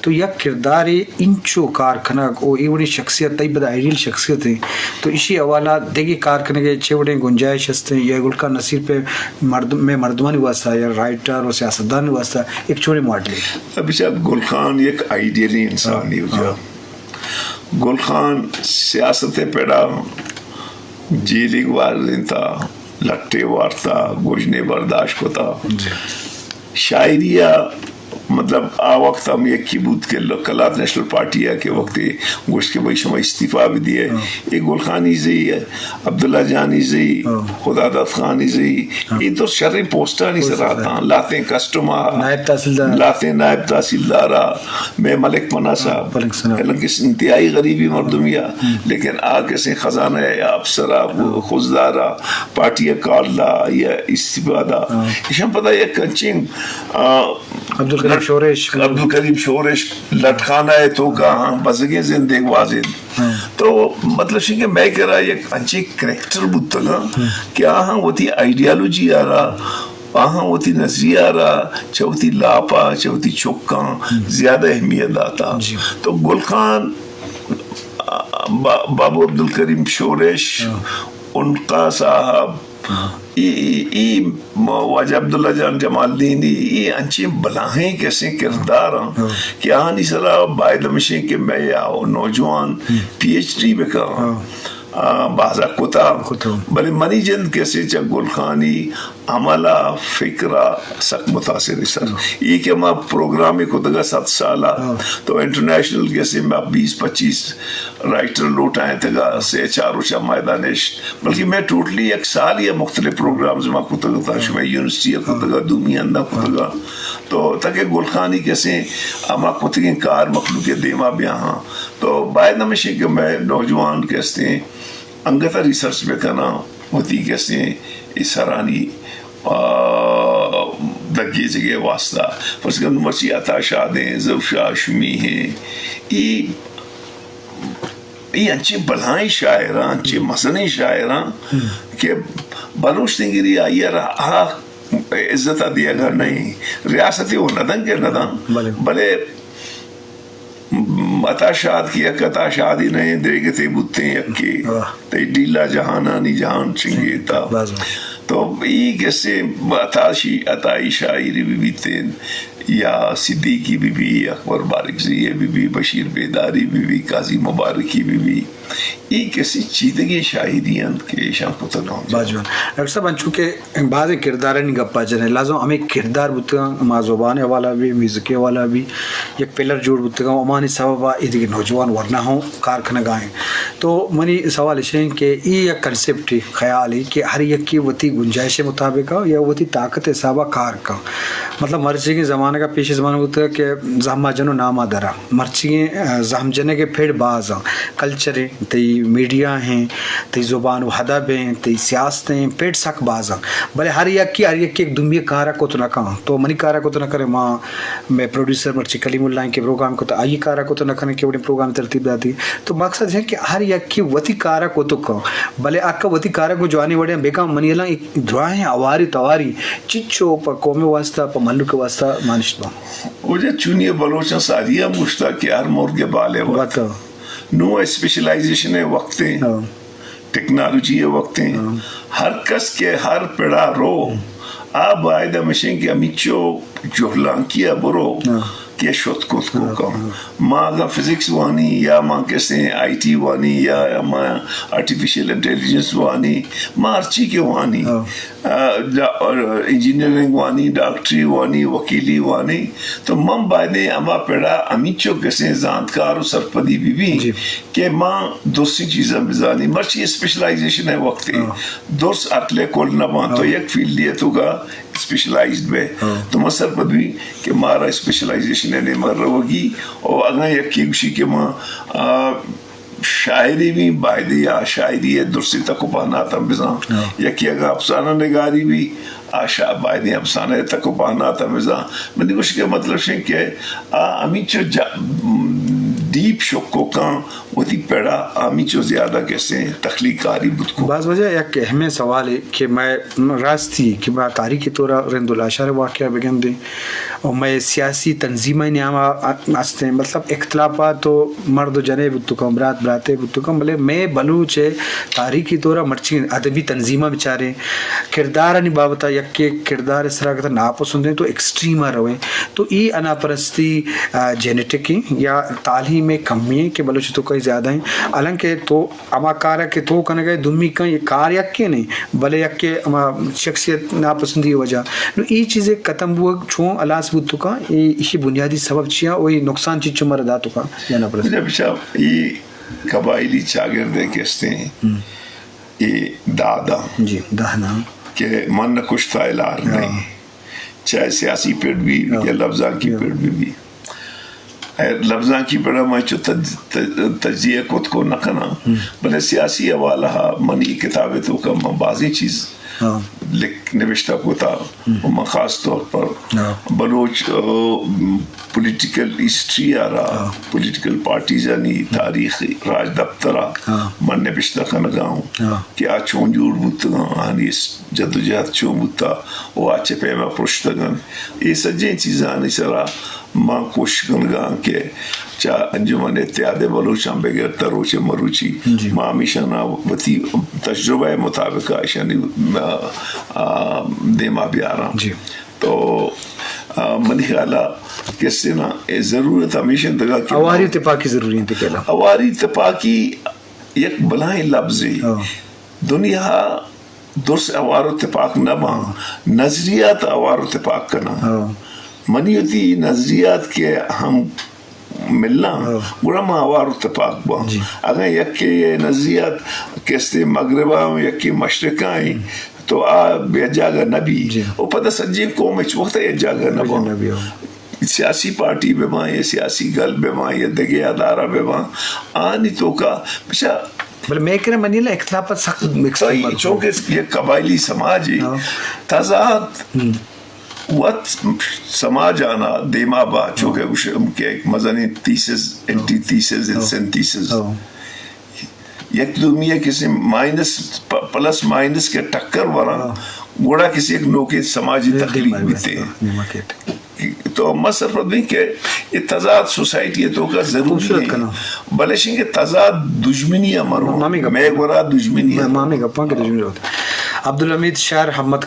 تو یک کردارے انچو کار کنگ و اے وڑیں شخصیت تئی پدا آئیڈیل شخصیت انت، تو ایشی حوالہ دگہ کار کنگ ء چے وڑیں گنجائش ہست انت یا گل خان نصیر پہ مردم، مئے مردمانی واسطہ یا رائٹر و سیاستدانانی واسطہ یک چوڑیں ماڈلے؟ بچار، گل خان یک آئیڈیلیں انسانے ہو جا۔ گل خان سیاست ء پڑا جیلے گوازینتا، لٹے وارتا، گژنے برداشت کتا۔ شاعری ء مطلب آ وقت ہم یکی بوت کہ ل-، قلات نیشنل پارٹی ء کہ وقتے گوشت کہ بھئی شما استعفی بدیے، اے گل خان ایزئی، عبداللہ جان ایزئی، خداداد خان ایزئی، اے درست شریں پوسٹانی سرا اتاں، لہتیں کسٹم ء، نائب تحصیلدار۔ لہتیں نائب تحصیلدار ء، مئے ملک پناہ صاحب، ملک پناہ صاحب۔ حالانکہ انتہائی غریبی مردمی ء، لیکن آ کسیں خزانہ ء افسر ء، خضدار ء، پارٹی ء کال دا یا استعفی دا۔ ایشاں پدا یک انچیں، آ، عبدالکریم شورش۔ عبدالکریم شورش لٹخانہ ء توکا ہاں بزگیں زندے گوازینت۔ تو مطلب شی کہ مئے کرا یک انچیں کریکٹر بوتگاں کہ آہاں وتی آئیڈیالوجی ء را، آہاں وتی نظریہ ء را چہ وتی لاپ ء، چہ وتی چکاں زیادہ اہمیت داتا۔ تو گل خان، با-، بابو عبدالکریم شورش، عنقا صاحب، ای، ای، ای واجہ عبداللہ جان جمالدینی، ای انچیں بلاہیں کسیں کردار آں کہ آہانی سرا باید ہمشیں کہ مئے آ نوجوان پی ایچ ڈی بکن۔ آ، بازا کتا۔ بلے منی جند کسے چہ گل خانی عمل ء فکر ء سک متاثر سر۔ ای کہ ما پروگرامے کتگا صد سال ء، تو انٹرنیشنل کسے ما بیس پچیس رائٹر لوٹائینتگا، سے چار روچا میدانش، بلکہ میں ٹوٹلی یک سال یا مختلف پروگرامز ما کتگا، شمئے یونیورسٹی ء کتگا، دومی ہندا کتگا۔ تو تاکہ گل خانی کسے ہما کتگیں کار مخلوق ء دیما بیاہاں۔ تو باید ہمشی کہ میں نوجوان کہ استیں انگت ء ریسرچ بکناں، وتی کسیں اے سرانی، آ، دگیجگ ء واسطہ۔ پرچہ کہ مرچی عطا شاد ایں، ظہور شاہ ہاشمی ایں، ای، ای انچیں بلاہیں شاعراں، انچیں مزنیں شاعراں کہ بلوچ نگری آئی ء را آ عزت ء دیگ ء نہ ایں۔ ریاستی و ندن کہ ندن، بلے عطا شاد کہ یک عطا شادی نہ ایں، دریگتے بوتیں یکے۔ تئی ڈیلا جہانانی جہان چنگیتا۔ تو ای کسے عطا شی-، عطائی شاعری بہ بیتیں یا صدیقی بہ بی، اکبر بارکزئی بہ بی، بشیر بیداری بہ بی، قاضی مبارکی بہ بی، ای کسے چیدگیں شاعری انت کہ ایشاں کتگ انت۔ باجوان۔ ڈاکٹر صاحب، انچو کہ بازیں کردارانی گپا جنیں، لازم ہمے کردار بوتگاں، ما زبان حوالہ بھی، میوزک حوالہ بھی، یک پلر جوڑ بوتگاں، ہمانی سبب ء ایدگہ نوجوان ورنا ہوں کار کنگا ہیں۔ تو منی سوال اش ہیں کہ ای یک کنسپٹ، خیال ہے کہ ہر یکی وتی گنجائش مطابق یا وتی طاقت حسابا کار کن۔ مطلب مرچیگیں زمانگا، پیش زمانگ بوتگ کہ زہما جنو ناما درا۔ مرچیگیں، ا، زہم جنگ پڑ باز ہیں۔ کلچر ہیں، تئی میڈیا ہیں، تئی زبان و ادب ہیں، تئی سیاست ہیں، پڑ سک باز ہیں۔ بلے ہر یکی، ہر یکی یک دومی کارا کت نہ کن۔ تو منی کارا کت نہ کرے، ما، مئے پروڈیوسر مرچی کلیم اللہ ہیں کہ پروگرام کت، آئی کارا کت نہ کن کہ وڑیں پروگرام ترتیب داتی۔ تو مقصد ہے کہ ہر یکی وتی کارا کت کن۔ بلے اکا وتی کارا کو جوانی وڑیں بکن، منی الان ایک دراہیں اواری تواری چچو پہ قوم واسطہ، پہ ملک واسطہ مانشت بان۔ وجہ چونی بلوچاں ساری ہم گوشتا کہ ہر مرگ بالے وت۔ وت۔ نوں اسپیشلائزیشن ء وقت ایں، ہاں۔ ٹیکنالوجی ء وقت ایں۔ ہاں۔ ہر کس کہ ہر پڑا رو، آ باید ہمشیں کہ ہمیچو جہلانکی ء برو، ہاں۔ کہ شت کت کو کن۔ ہاں۔ ما اگاں فزکس وانی یا ما کسیں آئی ٹی وانی یا ما آرٹیفیشل انٹیلیجنس وانی، ما ہرچی کہ وانی، ہاں۔ آ، ڈا-، انجینئرنگ وانی، ڈاکٹری وانی، وکیلی وانی، تو من بایدیں ہما پڑا ہمینچو کسیں زانتکار و سرپدی بہ بی، جی۔ کہ ما درسیں چیزاں بزانی۔ مرچی اسپیشلائزیشن ء وقت ایں، ہاں۔ درس عقل ء کل نہ باں، تو، ہاں۔ یک فیلڈے ء توکا اسپیشلائزڈ بے۔ ہاں۔ تو من سرپد بی کہ مارا اسپیشلائزیشن ء نیمگ روگی، و اگاں یکے گوشی کہ ما، آ، شاعری بی، بایدے آ شاعری ء درسیں تک و پہناتاں بزاں۔ ہاں۔ یکے اگاں افسانہ نگاری بی، آ شا-، بایدیں افسانہ ء تک و پہناتاں بزاں۔ منی گوشگ ء مطلب شیں کہ آ ہمینچو جا-، ڈیپ شکوکاں وتی پڑا ہمینچو زیادہ کسے تخلیق کاری بوت کو۔ باز وجہ یک اہمیں سوالے کہ مئے راستی کہ ما تاریخی طورا رند و لاشار واقعہ بگندیں و مئے سیاسی تنظیمانی نیاما ہستیں، مطلب اختلافات و مرد و جنے بوت کن، برات براتے بوت کن، بلے مئے بلوچ تاریخی طورا مرچی ادبی تنظیماں بچاریں، کردارانی بابتا یکے کردار سرا کتا ناپسندیں تو ایکسٹریما رویں، تو ای اناپرستی، آ، جینیٹک ایں یا تعلیم کمی ایں کہ بلوچ توکا زیادہ ایں، حالانکہ تو ہما کارا کہ تو کنگئے دومی کن، یہ کار یکے نہیں، بلے یکے ہما شخصیت ناپسندی وجہ۔ نو ای چیزے ختم بوگ چون ہلاس بوت کن، ای، ایشی بنیادی سبب چیاں و ای نقصان چیچو مر دات کن یا ناپرستی؟ جب شاہ ای قبائلی چاگردے کہ استیں، ہم۔ ای دادا جی، دہنا۔ کہ من نہ کشتا الار ہاں۔ نہیں۔ چاہے سیاسی پڑ بھی ہاں۔ یا لفظاں کی ہاں۔ پڑ بھی بھی۔ اے لفظاں کی پڑا میں چو تج-، تج-، تجزیہ کت کو نہ کنا۔ ہم۔ بلے سیاسی حوالہ منی کتاب توکا من بازی چیز ہاں۔ لکھ نوشتہ کتا۔ ہم۔ و من خاص طور پر ہاں۔ بلوچ، آ، پولیٹیکل ہسٹری آرا، ہاں۔ پولیٹیکل پارٹیزانی تاریخ راج دفترا ہاں۔ من نوشتہ کنگا ہوں ہاں۔ کہ آ چون جوڑ بوتگاں، آنی اس جدوجہد چون بوتا و آ چہ پیما پرشتگن۔ اے سجیں چیزانی سرا ما کوشش کنگا کہ چا انجمن اتحاد بلوچاں بگر تا روچ مروچی جی۔ ما ہمیشانا وتی تجربہ مطابق اشانی، آ، آ، دیما بیاراں۔ جی۔ تو، آ، منی خیالا کسے نا اے ضرورت ہمیش انت کہ اواری تپاکی ضروری انت کہ اواری تپاکی یک بلاہیں لبزے۔ ہاں۔ دنیا درست اوار و تپاک نہ باں، نظریات اوار و تپاک کناں۔ ہاں۔ منی وتی نظریات کہ ہم ملاں، ہاں۔ گڑا ما اوار و تپاک باں۔ جی۔ اگاں یکے نظریات کستے مغربا ایں، یکے مشرقا ایں، تو آ بے جاگہ نہ بی۔ جی۔ و پدا سجیں قوم ہچ وقت یک جاگہ نہ باں۔ نہ بی، ہاں۔ سیاسی پارٹی بہ باں یا سیاسی گل بہ باں یا دگہ ادارہ بہ باں، آنی توکا بچا بلے مئے کرا منی لا اختلافات سخت مکس تو ایں، چونکہ یک قبائلی سماجے ہاں۔ تضاد ہم۔ وت سماج آنا دیما با، چونکہ ہاں۔ گوش کہ یک مزنیں تھیسز، اینٹی تھیسز، ہاں۔ سینتھیسز۔ ہاں۔ یک دومی ء کسی مائنس پ-، پلس مائنس کہ ٹکر وراں، ہاں۔ گڑا کسی یک نوکیں سماجی تخلیق بیتے۔ تو ما سرپد بیں کہ یہ تضاد سوسائٹی ء توکا ضروری ہے۔ بلے شنگ کہ تضاد دشمنی ء مرو، مئے گورا دشمنی ہے۔ مامی گپاں کہ دشمنی ہوتے۔ عبدالحمید شہر، ہمت